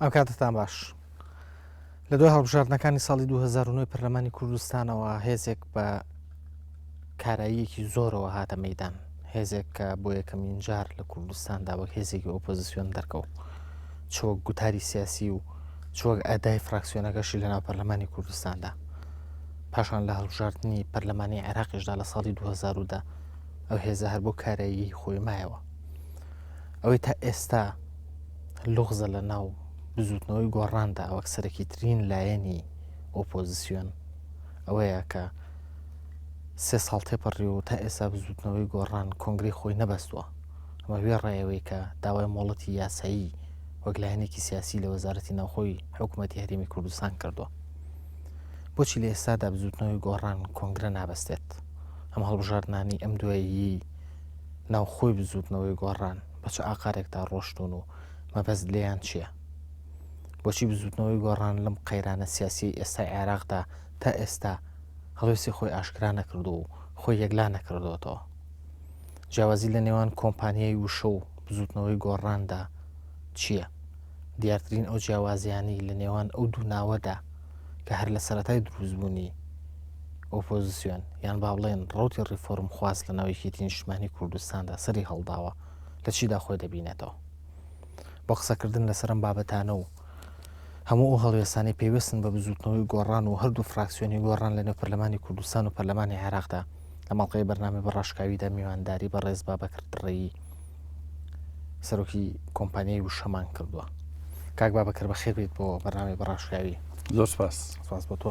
ئەم کاتتان باش. لە دوای هەڵبژاردنەکانی ساڵی 2009 پەرلەمانی کوردستانەوە هێزێک بە کاراییەکی زۆرەوە هاتە مەدان هێزێک کە بۆ یەکەمین جار لە کوردستاندا وەک هێزێکی ئۆپۆزیسیۆن دەرکەوت چ وەک گوتاری سیاسی و چ وەک ئەدای فراکسیۆنەکەشی لەناو پەرلەمانی کوردستاندا. پاشان لە هەڵبژاردنی پەرلەمانی عێراقیشدا لە ساڵی 2010 ئەو هێزە هەر بۆ کارایی خۆی مایەوە. ئەوەی تا ئێستا لوغزە لە ناو بزوتنەوەی گۆڕاندا وەک سەرەکیترین لایەنی ئۆپۆزیسیۆن ئەوەیە کە سێ ساڵ تێپەڕی و تا ئێستا بزوتنەوەی گۆڕان کۆنگرەی خۆی نەبەستووە. ئەمە وێڕای ئەوەی کە داوای مۆڵەتی یاسایی وەک لایەنێکی سیاسی لە وەزارەتی ناوخۆی حکوومەتی هەرێمی کوردستان کردووە. بۆچی لە ئێستادا بزوتنەوەی گۆڕان کۆنگرە نابەستێت؟ ئەم هەڵبژاردنانەی ئەم دواییەی ناوخۆی بزوتنەوەی گۆڕان بە چ ئاقارێکدا ڕۆشتوون و مەبەست لێیان چییە؟ بۆچی بزوتنەوەی گۆڕان لەم قەیرانە سیاسیەی ئێستای عێراقدا تا ئێستا هەڵوێستی خۆی ئاشکرا نەکردووە و خۆی یەکلا نەکردۆتەوە؟ جیاوازی لە نێوان کۆمپانیای وشە و بزوتنەوەی گۆڕاندا چییە؟ دیارترین ئەو جیاوازیانەی لە نێوان ئەو دوو ناوەدا کە هەر لە سەرەتای دروستبوونی ئۆپۆزیسیۆن یان با بڵێن ڕەوتی ڕیفۆرمخواز لە ناو یەکێتی نیشتمانی کوردستاندا سەری هەڵداوە لە چیدا خۆی دەبینێتەوە؟ بۆ قسەکردن لەسەر ئەم بابەتانە و هەموو ئەو هەڵوێستانەی پەیوەستن بە بزووتنەوەی گۆڕان و هەردوو فراکسیۆنی گۆڕان لە نێو پەرلەمانی کوردستان و پەرلەمانی عێراقدا لە مەڵقەی بەرنامەی بەڕاشکاویدا میوانداری بەڕێز بابەکر دڕەیی سەرۆکی کۆمپانیای وشەمان کردووە. کاک بابەکر بەخێر بێیت بۆ بەرنامەی بەڕاشکاوی. زۆر سپاس. سپاس بۆ تۆ.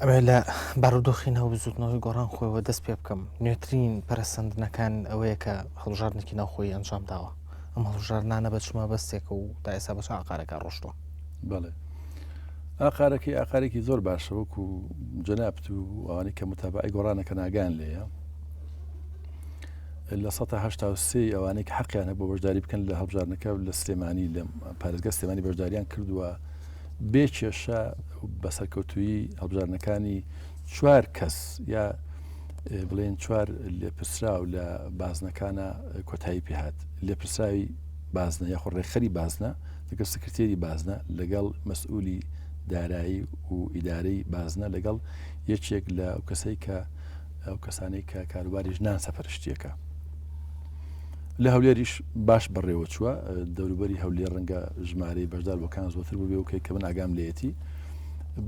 ئەمەوێت لە بارودۆخی ناو بزوتنەوەی گۆڕان خۆیەوە دەست پێ بکەم نوێترین پەرەسەندنەکان ئەوەیە کە هەڵبژاردنێکی ناوخۆیی ئەنجام داوە ئەم هەڵبژاردنانە بە چ مەبەستێکە و تا ئێستا بە چ ئاقارێکا ڕۆشتووە؟ بەڵێ ئاقارەکەی ئاقارێکی زۆر باشە وەکو جەنابت و ئەوانەی کە متابعی گۆڕانەکە ناگان لێیە لە 1970 ئەوانەی کە حەقیان هەبوو بەشداری بکەن لە هەڵبژاردنەکە لە سلێمانی لە پارێزگا سلێمانی بەشداریان کردووە بێ کێشە بە سەرکەوتوویی هەڵبژاردنەکانی چوار کەس یا بڵێن چوار لێپرسراو لە بازنەکانە کۆتایی پێهات لێپرسراوی بازنە یاخۆ ڕێکخەری بازنە لەگەڵ سکرتێری بازنە لەگەڵ مەسئولی دارایی و ئیدارەی بازنە لەگەڵ یەکێک لە ئەو کەسەی کە ئەو کەسانەی کە کاروباری ژنان سەپەرشتیەکە لە هەولێریش باش بەڕێوە چووە دەوروبەری هەولێر ڕەنگە ژمارەی بەشدار بۆکان زۆتر بووبێ و کە من ئاگام لێیەتی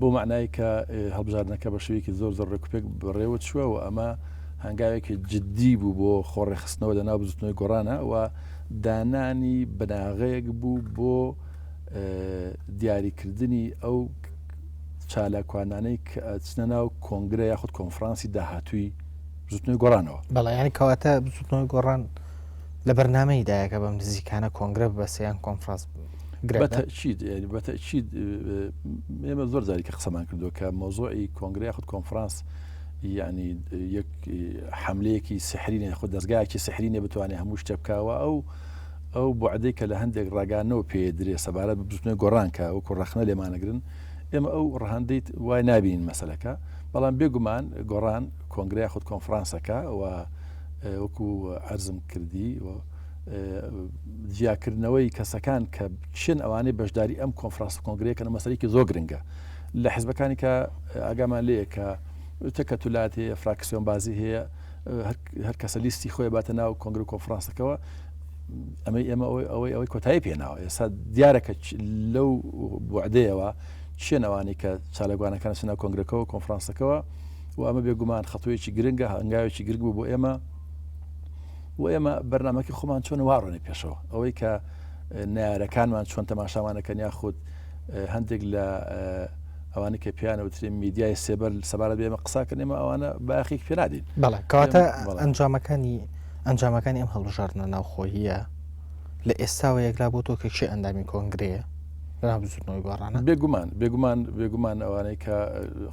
بۆ معنای کە هەڵبژاردنەکە بە شێوەیەکی زۆر زۆر ڕێکوپێک بەڕێوە چووە و ئەمە هەنگاوێکی جددی بوو بۆ خۆڕێخستنەوە لە ناو بزوتنەوەی گۆڕانە و دانانی بناغەیەک بوو بۆ دیاریکردنی ئەو چالاکوانانەی کە ئەچنە ناو کۆنگرە یاخود کۆنفرانسی داهاتووی بزوتنەوەی گۆڕانەوە. بەڵێ یانی کەواتە بزوتنەوەی گۆڕان لە بەرنامەیدایە کە بەم نزیکانە کۆنگرە ببەستێ یان کۆنفرانس گرێ بدات؟ بەتەئکید یانی بەتەئکید ئێمە زۆر جاری کە قسەمان کردووە کە مەوزوعی کۆنگرە یاخود کۆنفرانس یعنی یەک حملەیەکی سحری نیە خود دەستگایەکی سحری نیە بتوانێت هەموو شتێ بکاوە ئەو ئەو بوعدەی کە لە هەندێک ڕاگانەوە پێ درێ سەبارەت بە بزوتنەوەی گۆڕان کە وەکو ڕەخنە لێمانەگرن ئێمە ئەو ڕەهەندەی وای نابینین مەسەلەکە بەڵام بێگومان گۆڕان کۆنگرە یاخود کۆنفرانسەکە و وەکو عەرزم کردی و جیاکردنەوەی کەسەکان کە چێن ئەوانەی بەشداری ئەم کۆنفرانس و کۆنگرەیەکەن مەسەلەیەکی زۆر گرنگە لە حزبەکانی کە ئاگامان لێیە کە تەکەتولات هەیە فراکسیۆن بازی هەیە هەر کەسە لیستی خۆی باتە ناو کۆنگرە و کۆنفرانسەکەوە ئەمەی ئێمە ئەوەی ئەوەی ئەوەی کۆتایی پێناوە ئێستا دیارە کە لەو بوعدەیەوە چێن ئەوانەی کە چالاکوانەکان چنە کۆنگرەکەەوە کۆنفرانسەکەەوە و ئەمە بێگومان خەتوویەکی گرنگە هەنگاوێکی گرنگ بوو بۆ ئێمە و ئێمە بەرنمەکەی خۆمان چۆن واڕۆنی پێشەوە ئەوەی کە نارەکانمان چۆن تەماشامانەکەن یاخود هەندێک لە ئەوانە کە پیانە وترێن میدیای سێبەر سەبارەت بێمە قساکردن ئێمە ئەوانە باخێک پێنادین بەڵێ کەواتە ئەنجامەکانی ئەنجامەکانی ئەم هەڵبژاردنە ناوخۆییە لە ئێستاوە یەکلا بۆ تۆ کە کێ ئەندامی کۆنگرەیە لەناو بزوتنەوەی گۆڕانە؟ بێگومان بێگومان بێگومان ئەوانەی کە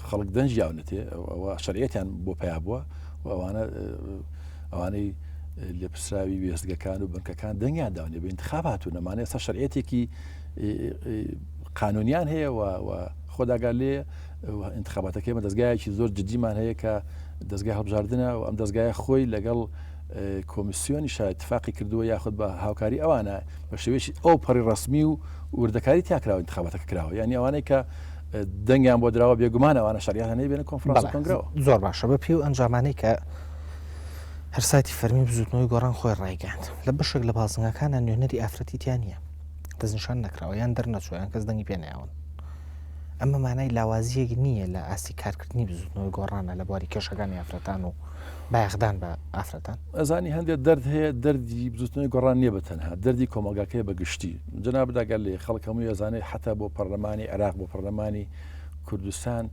خەڵک دەنگیاونەتێ ئەوە شەرعیەتیان بۆ پیا بووە و ئەوانە ئەوانەی لێپرسراوی وێستگەکان و بنکەکان دەنگیان داونێ بە انتخاب هاتوون ئەمانە ئێستا شەرعیەتێکی قانونیان هەیە و خۆداگا لێ انتخاباتەکەی ئێمە دەستگایەکی زۆر جدیمان هەیە کە دەستگای هەڵبژاردنە و ئەم دەستگایە خۆی لەگەڵ. کۆمیسیۆنیشا اتفاقی کردووە یاخود بە هاوکاری ئەوانە بە شێوەیەکی ئەو پەڕی ڕەسمی و وردەکاری تیا کراوە انتخاباتەکە کراوە یعنی ئەوانەی کە دەنگیان بۆ دراوە بێگومان ئەوانە شەریان هەیە بێنە کۆنفرانس و کۆنگرەوە. زۆر باشە بە پێی و ئەنجامانەی کە هەر سایتی فەرمی بزوتنەوەی گۆڕان خۆی ڕایگەیاند لە بەشێک لە بازنگەکانە نوێنەری ئافرەتی تیا نییە دەستنیشان نەکراوە یان دەرنەچووە یان کەس دەنگی پێ نەیاون ئەمە مانای لاوازییەک نییە لە ئاستی کارکردنی بزوتنەوەی گۆڕانە لە بواری کێشەکانی ئافرەتان و بایەخدان بە ئافرەتان؟ ئەزانی هەندێک دەرد هەیە دەردی بزوتنەوەی گۆڕان نییە بە تەنها دەردی کۆمەڵگاکەیە بە گشتی جەنابت ئاگات لێیە خەڵک هەمووی ئەزانێت حەتا بۆ پەرلەمانی عێراق بۆ پەرلەمانی کوردستان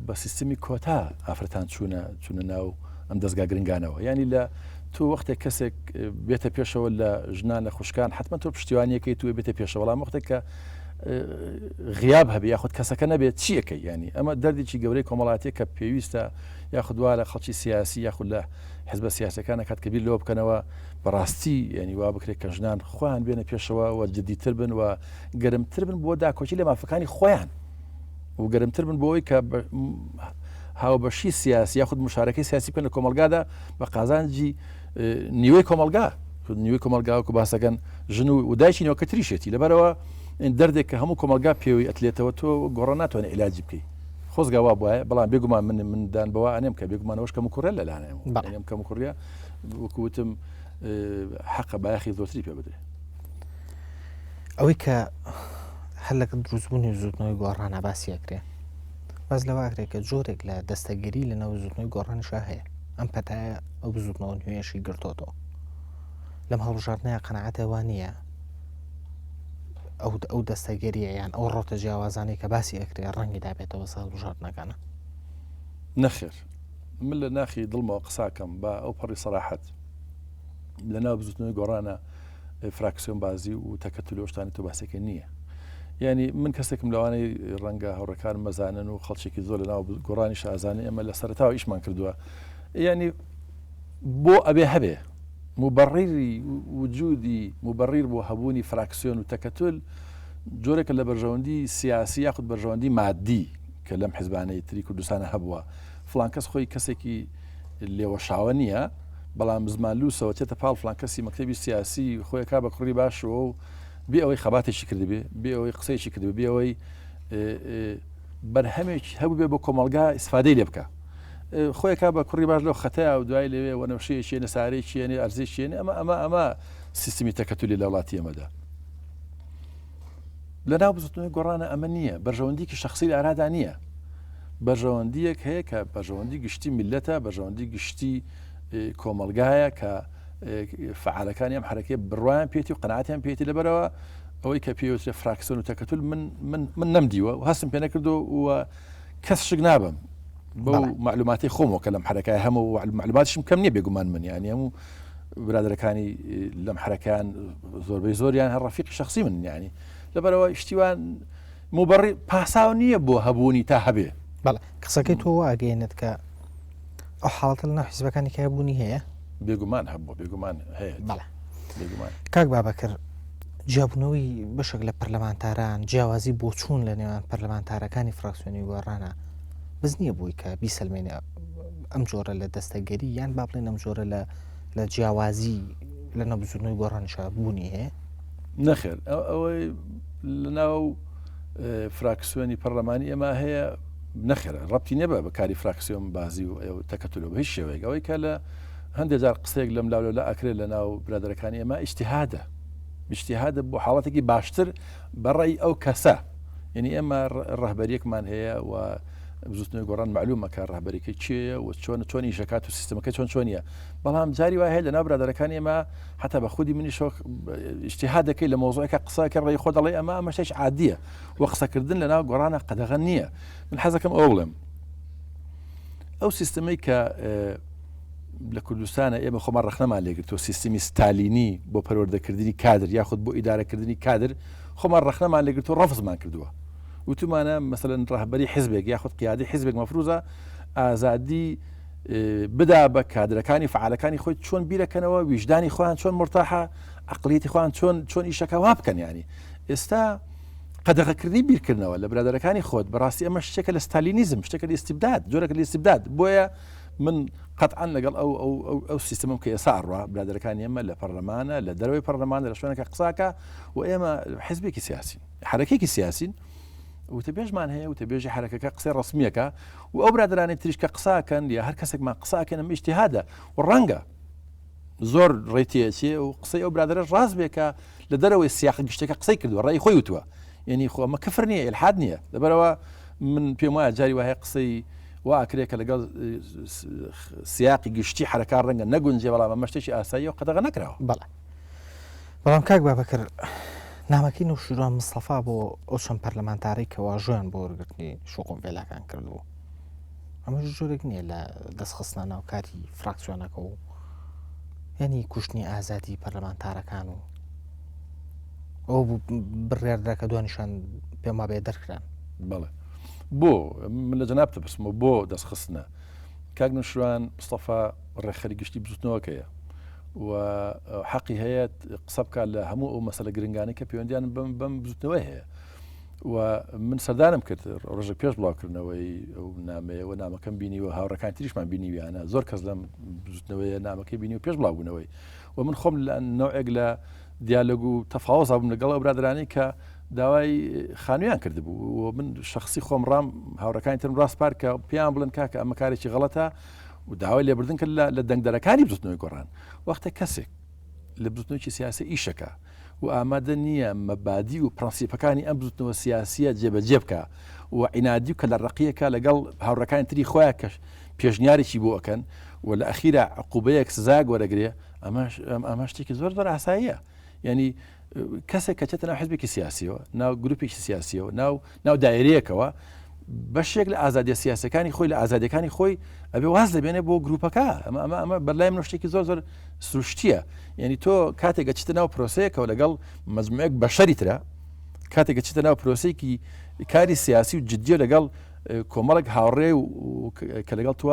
بە سیستمی کۆتا ئافرەتان چوونە چوونە ناو ئەم دەستگا گرنگانەوە ینی لە تۆ وەختێک کەسێک بێتە پێشەوە لە ژنان لە خوشکان حتمما تۆ پشتیوانیەکەی تو بێتە پێشەوە بەڵام وەختێک کە غیاب هەبێ یاخود کەسەکە نەبێت چیەکەی ینی ئەمە دەردێکی گەورەی کۆمەڵاتیە کە پێویستە یاخود وا لە خەڵکی سیاسی یاخود لە حزبە سیاسەکان ئەکات کە بیر لەوە بکەنەوە بەڕاستی ینی وا بکرێت کە ژنان خۆیان بێنە پێشەوە و جدیتر بن و گەرمتر بن بۆ داکۆکی لە مافەکانی خۆیان و گەرمتر بن بۆ ئەوەی کە هاوبەشی سیاسی یاخود مشارەکەی سیاسی بکەن لە کۆمەلگادا بە قازانجی نیوەی کۆمەلگا نیوەی کۆمەلگاوەکو باسەکەن ژن و دایکی نەوەکە تریشێتی لەبەرەوە دەردێک کە هەموو کۆمەلگا پێوەی ئەتلێتەوە تۆ گۆڕە ناتوانێت علاجی بکەیت خۆزگا وا بوایە بەڵام بێگومان من من دان بەوە ئەنێم کە بێگومان ئەوەش کەموکوڕیە لە لایەن ئێمە بەڵێ. یانی ئەم کەموکوڕیە وەکو وتم حەقە بایەخی زۆرتری پێ بدرێ. ئەوەی کە هەر لەگەڵ دروستبوونی بزووتنەوەی گۆڕانە باسی ئەکرێ باس لەوە ئەکرێ کە جۆرێک لە دەستەگەری لە ناو بزووتنەوەی گۆڕانیشا هەیە ئەم پەتایە ئەو بزووتنەوە نوێیەشی گرتۆتەوە لەم هەڵبژاردنەیە قەناعەتێ وا نییە ئەو ئەو دەستەگەریە یان ئەو ڕەوتە جیاوازانەی کە باسی ئەکرێ ڕەنگی دابێتەوە سەر هەڵبژاردنەکانە؟ نەخێر من لە ناخی دڵمەوە قساکەم بە ئەو پەڕی سەراحەت لە ناو بزوتنەوەی گۆڕانە فراکسیۆن بازی و تەکەتول و شتانی تۆ باسێکە نییە یعنی من کەسێکم لەوانەی ڕەنگە هاوڕەکان مەزانن و خەڵکێکی زۆر لە ناو گۆڕانی شازانانی ئێمە لە سەرتاوە ئیشمان کردووە یعنی بۆ ئەبێ هەبێ موبەڕیری وجودی موبەڕیر بۆ هەبوونی فراکسیۆن و تەکەتول جۆرێکە لە بەرژەوەندی سیاسی یاخود بەرژەوەندی مادی کە لەم حزبانەی تری کوردستانە هەبووە فڵان کەس خۆی کەسێکی لێوەشاوە نییە بەڵام زمان لوسەوە چێتە پاڵ فڵان کەسی مەکتەبی سیاسی خۆیەکا بە کوڕی باشەوە و بێ ئەوەی خەباتێکی کردبێ بێ ئەوەی قسەیەکی کردبێ بێ ئەوەی بەرهەمێکی هەبووبێ بۆ کۆمەڵگا ئیسفادەی لێ بکە خۆی کا بە کوڕی باش لەو خەتەیا و دوای لەوێ وەنەوشەیەکی یەنێ سارەیەکی یەنێ ئەرزێکی یەنێ ئەمە ئەمە ئەمە سیستمی تەکەتولی لە وڵاتی ئێمەدا لە ناو بزوتنەوەی گۆڕانە ئەمە نییە بەرژەوەندیکی شخصی لە ئارادا نییە بەرژەوەندیەک هەیە کە بەرژەوەندی گشتی میلەتە بەرژەوەندی گشتی کۆمەلگایە کە فعالەکانی ئەم حرەکەی بڕوایان پێێتی و قەناتیان پێێتی لەبەرەوە ئەوەی کە پێوترێ فراکسیۆن و تەکەتول من من من نەمدیوە و هەستم پێ نەکردو و کەس شک نابم بەو معلوماتی خۆمەوە کە لەم حرەکای هەموو معلوماتشم کەم نییە بێگومان من یانی هەموو برادەرەکانی لەم حرەکان زۆربەی زۆریان هەر ڕەفیقی شخصی من یانی لەبەرەوە شتیوان مبڕی پاساو نییە بۆ هەبوونی تا هەبێ بەڵێ قسەکەی تۆ واگەێنێت کە ئەو حاڵەتە لەناو حیزبەکانی کە بوونی هەیە؟ بێگومان هەبووە، بێگومان هەیە. بەڵێ. بێگومان. کاک بابەکر، جیابوونەوەی بەشێک لە پەرلەمانتاران، جیاوازی بۆچوون لە نێوان پەرلەمانتارەکانی فراکسیۆنی گۆڕانە، بەس نییە بۆی کە بیسەلمێنێ ئەم جۆرە لە دەستەگەری یان با بڵێن ئەم جۆرە لە لە جیاوازی لە ناو بزووتنەوەی گۆڕانیشا بوونی هەیە؟ نەخێر ئەوەی لەناو فراکسیۆنی پەرلەمانی ئێمە هەیە نەخێر ڕەبتی نیە بە کاری فراکسیۆن بازی و تەکەتولەوە بە هیچ شێوەیەک ئەوەی کە لە هەندێک جار قسەیەک لەم لاو لەولا ئەکرێت لە ناو برادەرەکانی ئێمە ئیجتیهادە ئیجتیهادە بۆ حاڵەتێکی باشتر بە ڕەئی ئەو کەسە یعنی ئێمە ڕەهبەریەکمان هەیە و بزوتنەوەی گۆڕان معلومە کە ڕەهبەریەکەی کێیە و چۆن چۆن ئیشەکات و سیستمەکە چۆن چۆنیە بەڵام جاری وای هەیە لە ناو برادەرەکانی ئێمە حتا بە خودی منیشەوە ئیجتیهاد دەکەی لە مۆزوعێکە قسەکە ڕێی خۆ دەڵێ ئەمە ئەمە شتێکی عادیە و قسەکردن لە ناو گۆڕانە قەدەغە نییە من حەزەکەم ئەوە بڵێم ئەو سیستمەی کە لە کوردستانە ئێمە خۆمان ڕەخنەمان لێگرتووە سیستمی ستالینی بۆ پەروەردەکردنی کادر یاخود بۆ ئیدارەکردنی کادر خۆمان ڕەخنەمان لێگرتووە ڕەفزمان کردووە وتومانە مەسەلەن ڕەهبەری حزبێک یاخود قیادی حزبێک مەفروزە ئازادی بدا بە کادرەکانی فعالەکانی خۆی چۆن بیرەکەنەوە ویژدانی خۆیان چۆن مرتاحە عقلیەتی خۆیان چۆن چۆن ئیشەکە وا بکەن ینی ئێستا قەدەغەکردنی بیرکردنەوە لە برادەرەکانی خۆت بەڕاستی ئەمە شتێکە لە ستالینیزم شتێکە لە ئیستیبداد جۆرەکە لە ئیستیبداد بۆیە من قەتعەن لەگەڵ ئەو ئەو ئەو ئەو سیستمم کە ئێستا ئەڕوا برادەرەکانی ئێمە لە پەرلەمانە لە دەرەوەی پەرلەمانە لە شوێنەکە قساکە و ئێمە حزبێکی سیاسین حرەکێکی سیاسین وتەبێژمان هەیە وتەبێژی حرەکەکە قسەی ڕسمیەکە و ئەو برادرانی تریش کە قساکەن یا هەر کەسێکمان قساکەن ئەم ئیجتیهادە و ڕەنگە زۆر ڕێتیەچێ و قسەی ئەو برادەرەش ڕاست بێ کە لە دەرەوەی سیاق گشتەکە قسەی کردووە ڕێی خۆی وتووە یعنی خۆ ئەمە کفر نییە ئیلحاد نییە لەبەرەوە من پێم وایە جاری وایە قسەی وا ئەکرێ کە لەگەڵ سیاقی گشتی حرەکان ڕەنگە نەگونجێ بەڵام ئەمە شتێکی ئاساییە و قەدەغە نەکراوە. بەڵێ بەڵام کاک بابەکر نامەکەی نەوشیروان مستەفا بۆ ئەو چەند پەرلەمانتارەی کە واژۆیان بۆ وەرگرتنی شوقە و ڤێلاکان کردبوو ئەمەش جۆرێک نییە لە دەستخستنە ناو کاری فراکسیۆنەکە و یعنی کوشتنی ئازادی پەرلەمانتارەکان و ئەو بڕیاردرا کە دوانیشان پێم وابێ دەرکران. بەڵێ بۆ من لە جەنابتە پرسمەوە بۆ دەستخستنە کاک نوشروان مستەفا ڕێکخەری گشتی بزوتنەوەکەیە و حەقی هەیە قسە بکات لە هەموو ئەو مەسەلە گرنگانەی کە پەیوەندیان بەم بەم بزوتنەوەی هەیە و من سەردانم کرد ڕۆژێک پێش بڵاوکردنەوەی ئەو نامەیە و نامەکەم بینی و هاوڕەکان تریشمان بینیویانە زۆر کەس لەم بزوتنەوەیە نامەکەی بینی و پێش بڵاوبوونەوەی و من خۆم لە نەوعێک لە دیالۆگ و تەفاوەزا بووم لەگەڵ ئەو برادرانەی کە داوای خانوویان کردبوو و من شخصی خۆم ڕام هاوڕەکانی ترم ڕاسپارد کە پێیان بڵێن کاکە ئەمە کارێکی غەڵەتە و داوای لێبردن کرد لە دەنگدەرەکانی بزوتنەوەی گۆڕان وەختە کەسێک لە بزوتنەوەی سیاسی ئیشەکە و ئامادە نییە مەبادی و پرەنسیپەکانی ئەم بزوتنەوە سیاسیە جێبەجێ بکە و عینادی و کە لە ڕقیەکە لەگەڵ هاوڕەکانی تری خۆیان کەش پێشنیارێکی بۆ ئەکەن و لە ئەخیرا عقوبەیەک سزایەک وەرەگرێ ئەمەش ئەمە شتێکی زۆر زۆر ئاساییە یعنی کەسێک کە چێتە ناو حزبێکی سیاسیەوە ناو گروپێکی سیاسیەوە ناو ناو دایرەیەکەوە بەشێک لە ئازادیە سیاسەکانی خۆی لە ئازادیەکانی خۆی ئەبێ واز لەبێنێ بۆ گروپەکە ئەمە ئەمە ئەمە بەلای من شتێکی زۆر زۆر سروشتیە یعنی تۆ کاتێک چتە ناو پرۆسەیەکەوە لەگەڵ مەجموعێک بەشەری ترە کاتێک چتە ناو پرۆسەیەکی کاری سیاسی و جددیە لەگەڵ کۆمەڵێک هاوڕێ و کە لەگەڵ تۆ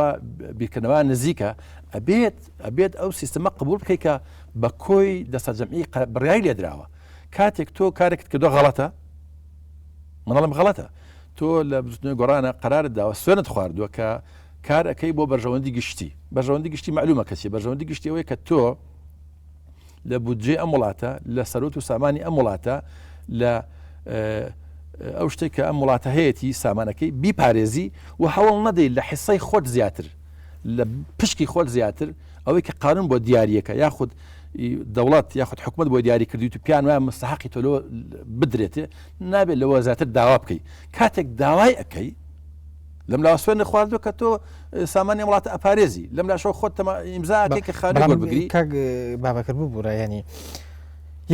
بیرکردنەوە نزیکە ئەبێت ئەبێت ئەو سیستمە قبول بکەیت کە بە کۆی دەستەجەمعی بڕیاری لێدراوە کاتێک تۆ کارێکت کردو غەڵەتە منەڵم غەڵەتە تۆ لە بزوتنەوەی گۆڕانە قەرارت داوە سوێنت خواردووە کە کار ئەەکەی بۆ بەرژەوەندی گشتی بەرژەوەندی گشتی معلومە کەسی بەرژەوەندی گشتی ئەوەیە کە تۆ لە بودجەی ئەم وڵاتە لە سەرۆت و سامانی ئەم وڵاتە لە ئەو شتێک کە ئەم وڵاتە هەیەی سامانەکەی بیپارێزی و هەوڵ نەدەیت لە حسەی خۆت زیاتر لە پشکی خۆت زیاتر ئەوەی کە قانون بۆ دیارریەکە یاخود دەوڵەت یاخود حکومت بۆ دیاری کردیت و پیان وایە مستحقی تۆ لەوە بدرێتێ نابێت لەوە زیاتر داوا بکەیت کاتێک داوای ئەەکەی لەم لاوە سوێن خواردوە کە تۆ سامانی وڵاتە ئەپارێزی لەم لاشەوە خۆت تەما ئیمزاکەی کە خانوو وەربگری کاک بابەکر ببوورە ینی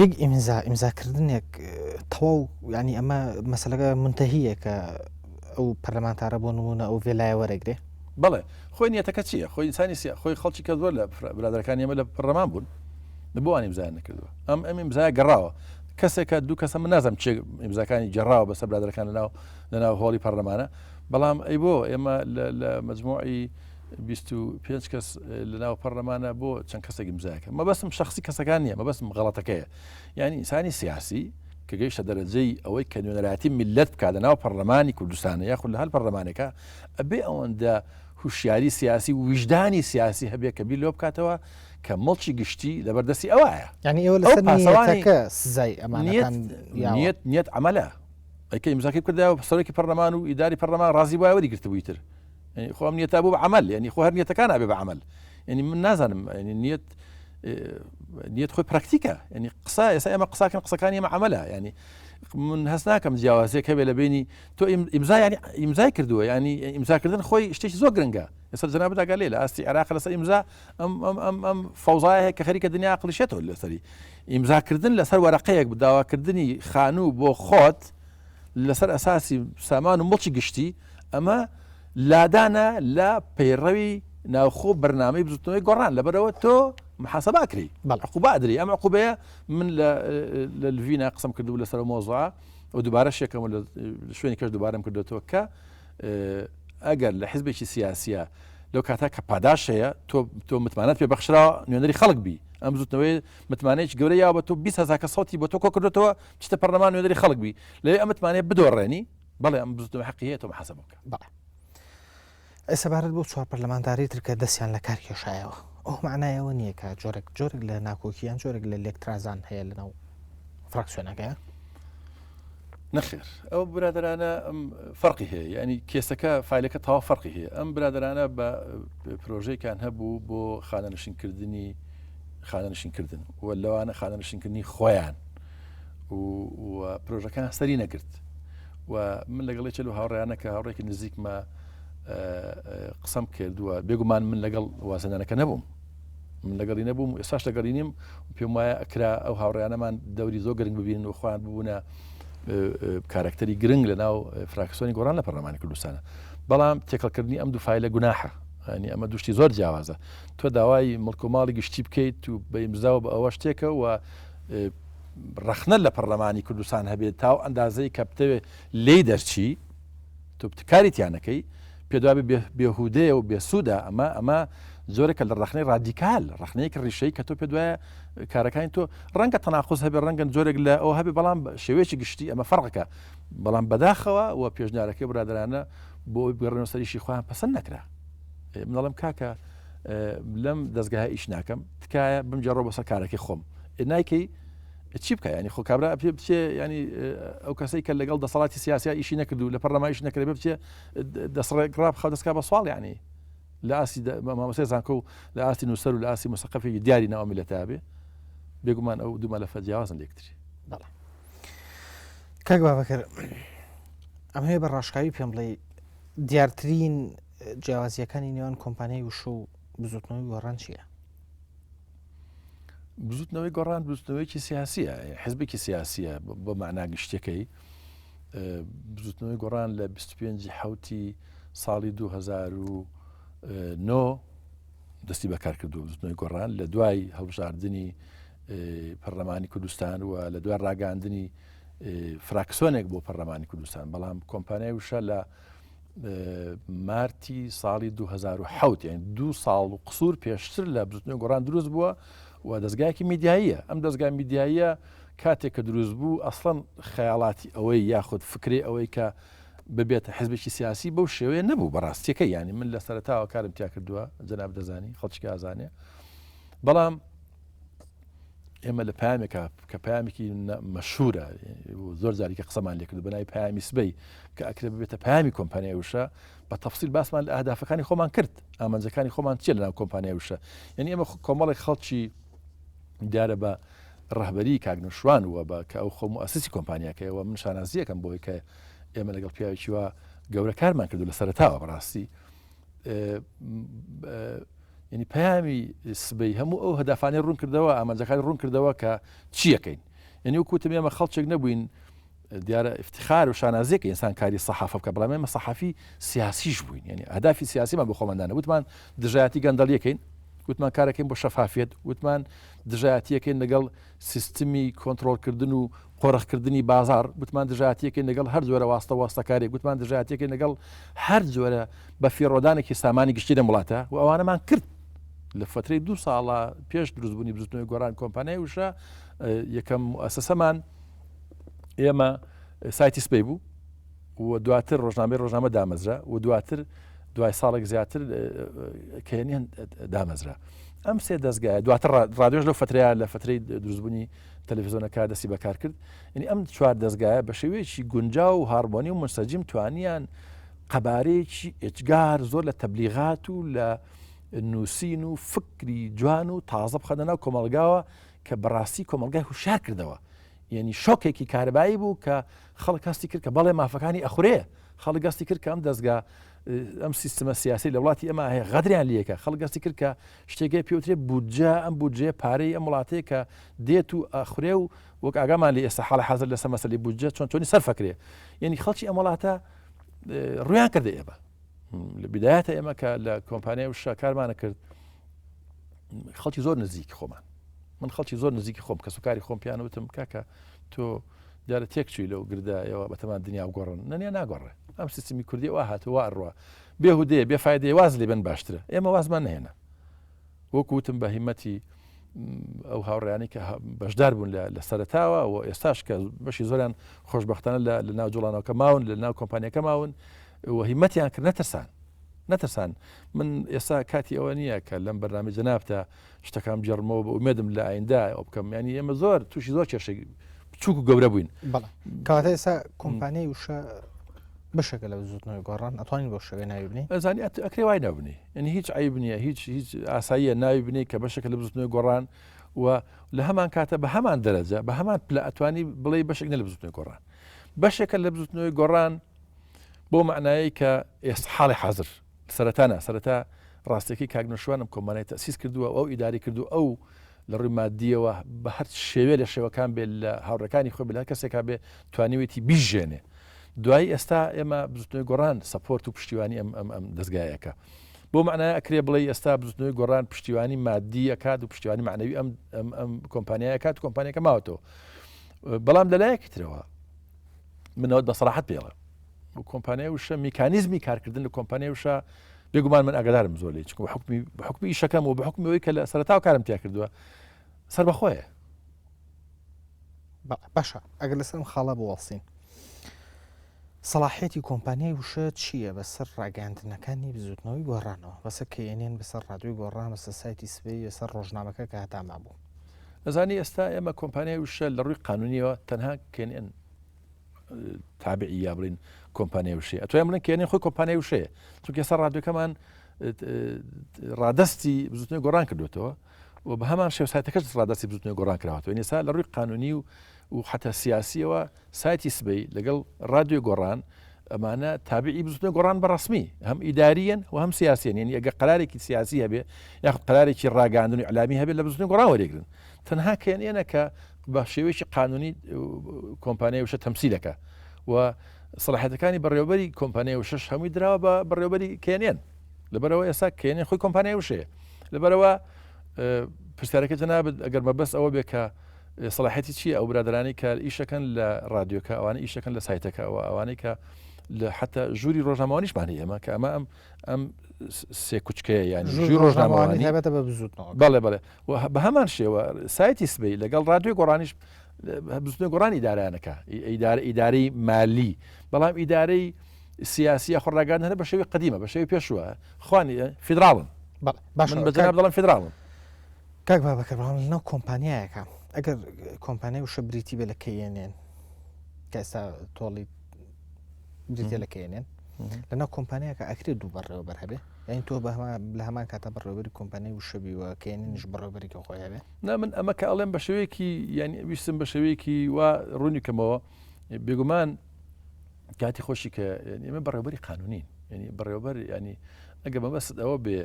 یەک ئیمزا ئیمزاکردنێک تەواو ینی ئەمە مەسلەکە منتەهیە کە ئەو پەرلەمانتارە بۆ نمونە ئەو ڤێلایە وەرەگرێ بەڵێ خۆی نیەتەکە چییە خۆی ئینسانی سیا خۆی خەڵکی کە زۆر لە برادەرەکانی ئێمە لە پەرلەمان بوون بۆ ئەوان ئیمزایان نەکردووە ئەم ئەم ئیمزایە گەڕاوە کەسێکە دوو کەسە من نازم چێ ئیمزاکانی گەڕاوە بەسەر برادەرەکان لەناو لەناو هۆڵی پەرلەمانە بەڵام ئەی بۆ ئێمە لە مەجموعی 25 کەس لەناو پەرلەمانە بۆ چەند کەسێک ئیمزاکە مەبەستم شخصی کەسەکان نییە مەبەستم غەڵەتەکەیە یعنی ئینسانی سیاسی کە گەیشتە دەرەجەی ئەوەی کە نوێنەرایەتی میللەت بکات لە ناو پەرلەمانی کوردستانە یاخود لە هەر پەرلەمانێکە ئەبێ ئەوەندە هوشیاری سیاسی و ویژدانی سیاسی هەبێ کە بیر لەوە بکاتەوە کە مڵکی گشتی لەبەر دەستی ئەوایە. یانی ئێوە لەسەر نیەتەکە سزای ئەمانەتان یاوە؟ نیەت نیەت عەمەلە. ئەی کە ئیمزاکەی بکردایە و سەرۆکی پەرلەمان و ئیداری پەرلەمان ڕازی بوایە وەری گرتبووی تر. یانی خۆ ئەم نیەتە بوو بە عەمەل یانی خۆ هەر نیەتەکان ئەبێ بە عەمەل. یانی من نازانم یانی نیەت نیەت خۆی پراکتیکە یانی قسە ئێستا ئێمە قساکەن قسەکانی ئێمە عەمەلە یانی من هەست ناکەم جیاوازیەک هەبێ لە بینی تۆ ئیمزا ینی ئیمزای کردووە ینی ئیمزاکردن خۆی شتێکی زۆر گرنگە ئێستا جەنابت ئاگا لێ لە ئاستی عێراق لەسەر ئیمزا ئەم ئەم ئەم ئەم فەوزایە هەیە کە خەریکە دنیا قڵیشێتەوە لەسەری ئیمزاکردن لەسەر وەرەقەیەک داواکردنی خانوو بۆ خۆت لەسەر ئەساسی سامان و مڵکی گشتی ئەمە لادانە لە پەیڕەوی ناوخۆ بەرنامەی بزوتنەوەی گۆڕان لەبەرەوە تۆ محاسبە ئەکری عقوبە ئەدری ئەم عقوبەیە من لە لڤینا قسەم کردبوو لەسەر مۆزوعە و دووبارە شێکەم لە شوێنی کەش دووبارەم کردێتەوە کە ئەگەر لە حزبێکی سیاسیە لەو کاتا کە پاداش هەیە تۆ تۆ متمانەت پێ بەخشراوە نوێنەری خەڵک بی ئەم بزوتنەوەی متمانەیەکی گەورە یاوە بە تۆ 20 هەزار کە سەوتی بۆ تۆ کۆ کردوێتەوە بچیتە پەرلەمان نوێنەری خەڵک بی لەوێ ئەم متمانەیە بدۆڕێنی بەڵێ ئەم بزوتنەوە حەقی هەیە تۆ محاسبە بکە. بەڵێ. ئەی سەبارەت بەو چوار پەرلەمانتارەی تر کە دەستیان لە کار کێشایەوە، ئەوە مەعنای ئەوە نییە کە جۆرێک جۆرێک لە ناکۆکی یان جۆرێک لە لێکترازان هەیە لەناو فراکسیۆنەکەیە؟ نەخێر ئەو برادرانە فەرقی هەیە ینی کێسەکە فیلەکە تەوا فەرقی هەیە ئەم برادرانە بە پرۆژەیەکان هەبوو بۆ خانەنشینکردنی خانەنشینکردن و لەوانە خانەنشینکردنی خۆیان و پرۆژەکان سەری نەگرت و من لەگەڵ یەکێ لەو هاوڕێیانە کە هاوڕێکی نزیکمە قسەم کردووە بێگومان من لەگەڵ وازهێنانەکە نەبووم من لەگەڵی نەبووم و ئێستاش لەگەڵی نیم پێم وایە ئەکرا ئەو هاوڕێیانەمان دەوری زۆر گرنگ ببینن و خۆیان ببوونە کارکتەری گرنگ لە ناو فراکسیۆنی گۆڕان لە پەرلەمانی کوردستانە بەڵام تێکەڵکردنی ئەم دوو فایلە گوناحە ینی ئەمە دوشتی زۆر جیاوازە تۆ داوای مڵک و ماڵی گشتی بکەیت و بە ئیمزاوە بە ئەوە شتێکە و ڕەخنە لە پەرلەمانی کوردستان هەبێت تاو ئەندازەی کە بتەوێت لێی دەرچی تۆ کاری تیا نەکەی پێت وابێ بێهودەیە و بێسوودە ئەمە ئەمە جۆرێکە لە ڕەخنەی ڕادیکال ڕەخنەیەکی ڕیشەی کە تۆ پێت وایە کارەکانی تۆ ڕەنگە تەناقوز هەبێ ڕەنگە جۆرێک لە ئەو هەبێ بەڵام شێوەیەکی گشتی ئەمە فەرقەکە بەڵام بەداخەوە و پێشنیارەکەی برادرانە بۆ ئەوەی بگەڕێنەوە سەریشی خۆیان پەسەند نەکرا من دەڵێم کاکە لەم دەستگاه ئیش ناکەم تکایە بمگێڕەوە بەسەر کارەکەی خۆم نایکەی چی بکە ینی خۆ کابرا پێ بچێ ینی ئەو کەسەی کە لەگەڵ دەسەڵاتی سیاسیا ئیشی نەکردو لە پەرلەمایش نەکرێ بچێ دەسڕێک ڕاب خە دەستکا بە سواڵ ینی لە ئاستی مامۆستای زانکۆ و لە ئاستی نووسەر و لە ئاستی مسەقەفێکی دیاری ناو میلەتە بێ بێگومان ئەو دوو مەلەفە جیاوازن لێکتری. بەڵێ کاک بابەکر ئەمەوێ بە ڕاشکاوی پێم بڵێ دیارترین جیاوازیەکانی نێوان کۆمپانیای وشە و بزوتنەوەی گۆڕان چییە؟ بزوتنەوەی گۆڕان بزوتنەوەیەکی سیاسیە حزبێکی سیاسیە بە مەعنا گشتیەکەی بزوتنەوەی گۆڕان لە 25 حوتی ساڵی 2009 دەستی بەکار کردو بزوتنەوەی گۆڕان لە دوای هەڵبژاردننی پەرلەمانی کوردستان و لە دوای ڕاگەاندنی فراکسۆنێک بۆ پەرلەمانی کوردستان بەڵام کۆمپانیای وشە لە مارتی ساڵی 2007 یعنی دوو ساڵ و قسوور پێشتر لە بزوتنەوەی گۆڕان دروست بووە و دەستگایەکی میدیاییە ئەم دەستگا میدیاییە کاتێک کە دروست بوو ئەسڵەن خەیاڵاتی ئەوەی یاخود فکرەی ئەوەی کە ببێتە حزبێکی سیاسی بەو شێوەیە نەبوو بەڕاستیەکە یعنی من لە سەرەتاوە کارم تیا کردووە جەناب دەزانی خەڵکی ئازانێ بەڵام ئێمە لە پامێکا کە پامێکی مەشهورە زۆر جاری کە قسەمان لێکرد بەناوی پامی سبەی کە ئەکرێ ببێتە پامی کۆمپانیای وشە بە تەفسیل باسمان لە ئەهدافەکانی خۆمان کرد ئامانجەکانی خۆمان چیە لەناو کۆمپانیای وشە یعنی ئێمە کۆمەڵێک خەڵکی دیارە بە ڕەهبەری کاک نوشوان وە بە کە ئەو خۆ موئەسیسی کۆمپانیاکەیەوە من شانازیەکەم بۆی کە ئێمە لەگەڵ پیاوێکی وا گەورە کارمان کردو لە سەرەتاوە بەڕاستی یعنی پەیامی سبەی هەموو ئەو هەدافانی ڕوون کردەوە ئامانجەکانی ڕوون کردەوە کە چیەکەین یعنی وەکوتم ئێمە خەڵچێک نەبووین دیارە افتخار و شانازیەکە ئینسان کاری سەحافە بکە بەڵام ئێمە سەحافی سیاسیش بووین یعنی ئەهدافی سیاسیمان بۆ خۆمان دانا وتمان دژایەتی گەندەڵیەکەین وتمان کارەکەین بۆ شەفافیەت وتمان دژایەتیەکەین لەگەڵ سیستمی کۆنترۆڵکردن و قۆرخکردنی بازاڕ، گوتمان دژایەتییەکەین لەگەڵ هەر جۆرە واستە و واستەکارییەک، گوتمان دژایەتییەکەین لەگەڵ هەر جۆرە بەفیڕۆدانێکی سامانی گشتی لەم وڵاتە و ئەوانەمان کرد. لە فەترەی دوو ساڵە پێش دروستبوونی بزوتنەوەی گۆڕان کۆمپانیای وشە یەکەم موئەسەسەمان ئێمە سایتی سپەی بوو و دواتر ڕۆژنامەی ڕۆژنامە دامەزرا و دواتر دوای ساڵێک زیاتر کەێنیان دامەزرا. ئەم سێ دەستگایە دواتر ڕادیۆش لەو فترەیە لە فترەی دروستبوونی تەلەفزیۆنەکە دەستی بەکار کرد یعنی ئەم چوار دەستگایە بە شێوەیەکی گونجاو و هارمۆنی و منسەجیم توانیان قەبارەیەکی ئێجگار زۆر لە تەبلیغات و لە نووسین و فکری جوان و تازە بخەنە ناو کۆمەلگاوە کە بەڕاستی کۆمەلگای هوشار کردەوە یعنی شۆکێکی کارەبایی بوو کە خەڵک هەستی کرد کە بەڵێ مافەکانی ئەخورێ خەڵک هەستی کرد کە ئەم دەستگا ئەم سیستمە سیاسی لە وڵاتی ئەمە هەیە غەدریان لەکە خەڵک هەستی کرد کە شتێکەیە پێوترێ بودجە ئەم بودجەیە پارەی ئەم وڵاتەیە کە دێت و ئەخورێ و وەک ئاگامان لێ ئێستا حاڵی حازر لەسەر مەسەلەی بودجە چۆن چۆنی سەرفەکرێ یعنی خەڵکی ئەم وڵاتە ڕویان کردە ئێمە لە بدایەتە ئێمە کە لە کۆمپانیای وشە کارمانە کرد خەڵکی زۆر نزیکی خۆمان من خەڵکی زۆر نزیکی خۆم کەسوکاری خۆم پیان وتم کاکە تۆ دیارە تێک چووی لەو گردە ئێوە بەتەمان دنیا بگۆڕن نەنیا ناگۆڕێ ئەم سیستمی کوردی وا هاتووە وا ئەڕوا بێهودەیە بێ فایدەیە واز لێ بن باشترە ئێمە وازمان نەهێنا وەکو وتم بە هیمەتی ئەو هاوڕیانی کە بەشدار بوون لە سەرتاوە و ئێستاش کە بەشی زۆریان خۆشببختانە لە ناو جوڵانەوەکە ماون لە ناو کۆمپانیەکە ماون و هیمەتیان کرد نەترسان. نەترسان من ئێستا کاتی ئەوە نییە کە لەم بەرنامەی جەنابتە شتەکان بگێڕمەوە بە ئومێدم لە ئایندە ئەو بکەم یانی ئێمە زۆر تووشی زۆر کێشەی بچووک و گەورە بووین. بەڵێ کەواتە ئێستا کۆمپانیای وشە بەشێکە لە بزوتنەوەی گۆڕان ئەتوانین بەو شێوەیە ناوی بنێین؟ ئەزانی ئەکرێ وای ناو بنێی یعنی هیچ عەیب نییە هیچ هیچ ئاساییە ناوی بنێی کە بەشێکە لە بزوتنەوەی گۆڕان و لە هەمان کاتە بە هەمان دەرەجە بە هەمان پلە ئەتوانی بڵێ بەشێک نیە لە بزوتنەوەی گۆڕان بەشێکە لە بزوتنەوەی گۆڕان بۆ معنایەی کە ئێستا حاڵی حاضر سەرەتا نا، سەرەتا ڕاستیەکەی کاک نەوشیروان ئەم کۆمپانیای تەئسیس کردووە و ئەو ئیدارەی کردووە، ئەو لە ڕووی مادییەوە بە هەر شێوێ لە شێوەکان بێ لە هاوڕێکانی خۆی بێ لە هەر کەسێکا بێ توانیوێتی بیژێنێ. دوایی ئێستا ئێمە بزوتنەوەی گۆڕان support و پشتیوانی ئەم ئەم ئەم دەزگایە ئەکا. بەو مەعنایە ئەکرێ بڵێی ئێستا بزوتنەوەی گۆڕان پشتیوانی مادی ئەکات و پشتیوانی مەعنەوی ئەم ئەم ئەم کۆمپانیایە ئەکات و کۆمپانیاکە ماوەتەوە. بەڵام لە لایەکی ترەوە من ئەوەت بە سەراحەت پێ ئەڵێم کۆمپانیای وشە میکانیزمی کارکردن لە کۆمپانیای وشە بێگومان من ئاگادارم زۆر لێ چونکە حکمی بە حکمی ئیشەکەم و بە حکمی ئەوەی کە لە سەرەتاوە کارم تیا کردووە سەر بەخۆیە باشە ئەگەر لەسەر ئەم خاڵە بوەستین سەڵاحیەتی کۆمپانیای وشە چییە بەسەر ڕاگەیاندنەکانی بزوتنەوەی گۆڕانەوە بەسەر کەێنێن بەسەر ڕادوی گۆڕان بەسەر سایتی سبەی بەسەر ڕۆژنامەکە کە هەتا مابوو ئەزانی ئێستا ئێمە کۆمپانیای وشە لە ڕووی قانونیەوە تەنها کێنێن تابعی یا بڵین کۆمپانیای وشەیە ئەتوانین بڵێن کێنێن خۆی کۆمپانیای وشەیە چونکە ئێستا ڕادیۆکەمان ڕادستی بزوتنەوەی گۆڕان کردوێتەوە و بە هەمان شێو سایتەکەش ڕادستی بزوتنەوەی گۆڕان کراوەتەوە ئێستا لە ڕووی قانونی و و حتا سیاسیەوە سایتی سبەی لەگەڵ ڕادیۆی گۆڕان ئەمانە تابعی بزوتنەوەی گۆڕان بە ڕسمی هەم ئیداریەن و هەم سیاسیەن یعنی ئەگەر قرارێکی سیاسی هەبێ یاخود قرارێکی ڕاگەاندن و ئیعلامی هەبێت لە بزوتنەوەی گۆڕان وەرێگرن تەنها کێنێنە کە بە شێوەیەکی قانونی کۆمپانیای وشە تەمسیلەکە و سەڵاحەتەکانی بەڕێوبەری کۆمپانیای وشەش هەمووی دراوە بە بەڕێوبەری کێنێن لەبەرەوە ئێستا کێنێن خۆی کۆمپانیای وشەیە لەبەرەوە پرسیارەکە جەنابت ئەگەر مەبەست ئەوە بێ کە سەڵاحەتی چییە ئەو برادرانی کە ئیشەکەن لە رادیۆکە ئەوانە ئیشەکەن لە سایتەکە ئەوە ئەوانەی کە لە حتا ژووری ڕۆژنامەوانیشمان هەیە ئێمە کە ئەمە ئەم ئەم سێ کوچکەیە یانی ژووری ڕۆژنامەوانی تایبەتە بە بزوتنەوە بەڵێ بەڵێ و بە هەمان شێوە سایتی سبەی لەگەڵ ڕادیۆی گۆڕانیش بزوتنەوەی گۆڕان ئیدارانەکە ئیدارە ئیدارەی مالی بەڵام ئیدارەی سیاسی یاخۆ ڕاگەیاندن هەر بە شێوەی قەدیمە بە شێوەی پێشووە خوانی فیدراڵن بەڵێ باشە من بە جەناب دەڵێم فیدراڵن کاک بابەکر بەڵام لەناو کۆمپانیایەکە ئەگەر کۆمپانیای وشە بریتی بێ لە KNN کە ئێستا تۆڵی بریتە لە KNN لەناو کۆمپانیاکە ئەکرێت دوو بەڕێوەبەر هەبێ یعنی تۆ لە هەمان کاتە بەڕێوەبەری کۆمپانیای وشە بی و KNN یش بەڕێوەبەرێکی خۆی هەبێ نا من ئەمە کە ئەڵێم بە شێوەیەکی یعنی ویستم بە شێوەیەکی وا ڕوونی کەمەوە بێگومان کاتی خۆشی کە ئێمە بەڕێوبەری قانونین ینی بەڕێوبەر ینی ئەگە مەبەست ئەوە بێ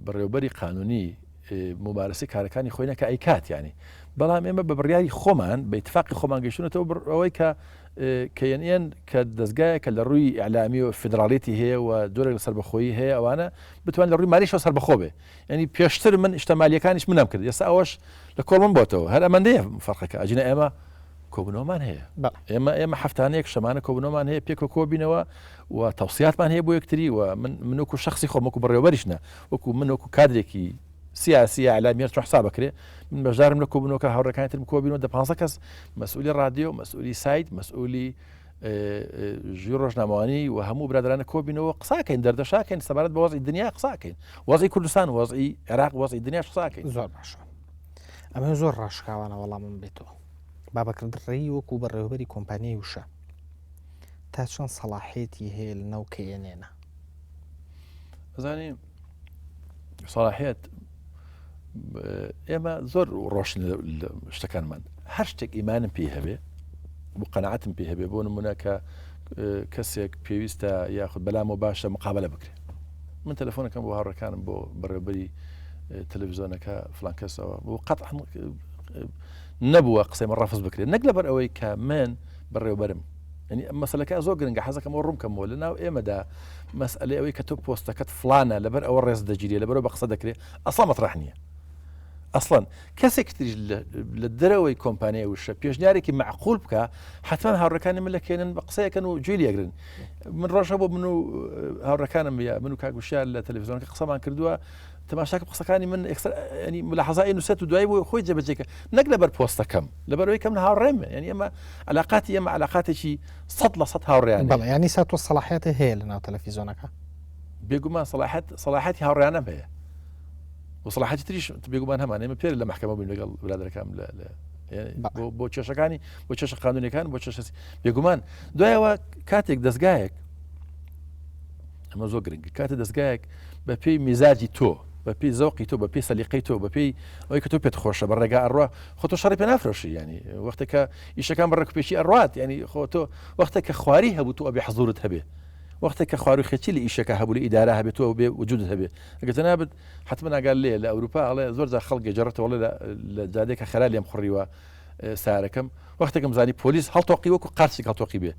بەڕێوبەری قانونی مومارەسەی کارەکانی خۆی نەکا ئەیکات یانی بەڵام ئێمە بە بڕیاری خۆمان بە ئیتفاقی خۆمان گەیشتونەتەوە ئەوەی کە KNN کە دەستگایە کە لە ڕووی ئیعلامی و فیدراڵیتی هەیە و جۆرێک لە سەربەخۆیی هەیە ئەوانە بتوان لە ڕووی مالیشەوە سەربەخۆ بێ یعنی پێشتر من شتە مالیەکانیش منم کرد ئێستا ئەوەش لە کۆڵ من بۆتەوە هەر ئەمەندەیە فەرقەکە ئەجینە ئێمە کۆبوونەوەمان هەیە ئێمە ئێمە هەفتانەیەک شەمانە کۆبوونەوەمان هەیە پێکەوە کۆبینەوە و تەوسیاتمان هەیە بۆ یەکتری و من من وەکو شخصی خۆم وەکو بەڕێوەبەریش نا وەکو من وەکو کادرێکی سیاسی یا ئیعلامی هەر چۆن حساب ئەکرێ من بەشدارم لە کۆبوونەوەکە هاوڕێکانی ترم کۆبینەوە دە پانزە کەس مەسئولی ڕادیۆ مەسئولی سایت مەسئولی ژووری ڕۆژنامەوانی و هەموو برادرانە کۆبینەوە قساکەین دەردەشاکەین سەبارەت بە وەزعی دنیا قساکەین وەزعی کوردستان وەزعی عێراق وەزعی دنیاش قساکەین زۆر باشە ئەمە زۆر ڕاشکاوانە وەڵامم بێتەوە بابەکر دڕێی وەکو بەڕێوەبەری کۆمپانیای وشە تا چەند سەڵاحێتی هەیە لە ناو کەیەنێنە ئەزانی سەڵاحیەت ئێمە زۆر ڕۆشن لە شتەکانمان هەر شتێک ئیمانم پێی هەبێ بۆ قەنەعەتم پێ هەبێ بۆ نمونە کە کەسێک پێویستە یاخود بەلامەوە باشە مقابلە بکرێت من تەلەفۆنەکەم بۆ هاوڕەکانم بۆ بەڕێوبەری تەلەڤزیۆنەکە فلان کەسەوە بۆ قەت نەبووە قسەی من ڕەفز بکرێت نەک لەبەر ئەوەی کە من بەڕێوبەرم یعنی ئەم مەسەلەکە زۆر گرنگە حەزەکەم ئەوە ڕوون بکەمەوە لەناو ئێمەدا مەسئلەی ئەوەی کە تۆ پۆستەکەت فلانە لەبەر ئەوە ڕێز دەگیرێ لەبەرەوە بە قسە دەکرێ ئەسڵا مەترەح نییە ئەسڵەن کەسێک تریش لە دەرەوەی کۆمپانیای وشە پێشنیارێکی معقول بکە حتمما هاوڕەکانی من لەکێنن بە قسەیەکەن و گوێ لێگرن من ڕۆژە بۆ من و هاوڕەکانم یا من و کاک وشیار لە تەلەڤیزیۆنەکە قسەمان کردووە تەماشاکە قسەکانی من ئێکسەر ینی ملاحەزای نووسێت و دوای بۆ خۆی جێبەجێکە نەک لەبەر پۆستەکەم لەبەرەوەی کەم هاوڕێم یعنی ئێمە علاقاتی ئێمە علاقاتێکی 100% هاوڕێیان بەڵێ ینی سا تۆ سەڵاحیەتە هەیە لە ناو تەلەفیزۆنەکە. بێگومان سەڵاحەت سەڵاحەتی هاوڕیانم هەیە و سەڵاحەتی تریش بێگومان هەمان ئێمە پێر لە مەحکەمە بووین لەگەڵ برادەرەکانم لە بۆ کێشەکانی بۆ کێشە قانونەکان بۆ کێشە بێگومان دوایەوە کاتێک دەستگایەک ئەمە زۆر گرنگ کاتێ دەستگایەک بە پێی میزاجی تۆ بە پێی زەوقی تۆ بە پێی سەلیقەی تۆ بە پێی ئەوەی کە تۆ پێت خۆشە بە ڕێگا ئەڕوا خۆ تۆ شەڕی پێ نافرۆشی ینی وەختێکە ئیشەکان بە ڕێکوپێکی ئەڕوات ینی خۆ تۆ وەختێک کە خواری هەبوو تۆ ئەبێ حزورت هەبێ وەختێک کە خوارو خێچی لە ئیشەکە هەبوو لە ئیدارە هەبێت تۆ بێ وجودت هەبێ ئەگەر جەنابت حتمما ئاگات لێیە لە ئەوروپا ئەڵێ زۆر جار خەڵک گەجەڕێتەوە ئەڵێ لە جادەیەکە خەرا لێم خوڕیوە سارەکەم وەختێکم زانی پۆلیس هەڵتۆقی وەکو قارچێک هەڵتۆقی بێ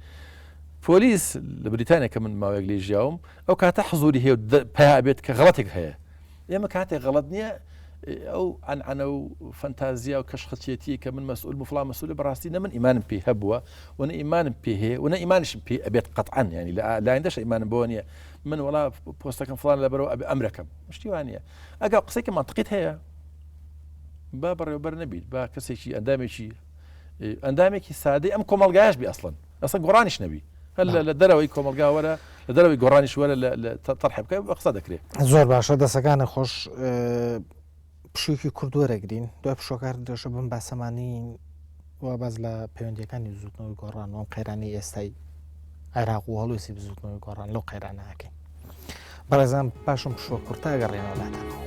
پۆلیس لە بریتانیا کە من ماوەیەک لێ ژیاوم ئەو کاتە حزوری هەیە و پیا بێت کە غەڵەتێک هەیە ئێمە کاتێک غەڵەت نییە ئەو عەنعەنە و فەنتازیا و کەشخەچێتی کە من مەسئول مفڵا مەسئولە بەڕاستی نە من ئیمانم پێی هەبووە و نە ئیمانم پێ هەیە و نە ئیمانیشم پێ ئەبێت قەتعەن ینی لە لایندەش ئیمانم بۆ نییە من وەڵا پۆستەکەم فڵان لەبەرەوە ئەبێ ئەمرەکەم شتی وا نییە ئەگەر قسەیەکی مەنتقیت هەیە با بەڕێوەبەر نەبیت با کەسێکی ئەندامێکی ئەندامێکی سادەی ئەم کۆمەڵگایش بی ئەسڵەن ئەسڵەن گۆڕانیش نەبی هەر لە دەرەوەی کۆمەڵگا وەرە لە دەرەوەی گۆڕانیش وەرە لە تەرح بکە بە قسە دەکرێت. زۆر باشە دەسەکانت خۆش پشوویەکی کورت وەرەگرین دوای پشووەکە هەر درێژە بەم باسەمانین و باس لە پەیوەندیەکانی بزوتنەوەی گۆڕان و ئەم قەیرانی ئێستای عێراق و هەڵوێستی بزوتنەوەی گۆڕان لەو قەیرانە ئەکەین بەڕێزان پاشم پشووە کورتە ئەگەڕێنەوە لاتانەوە.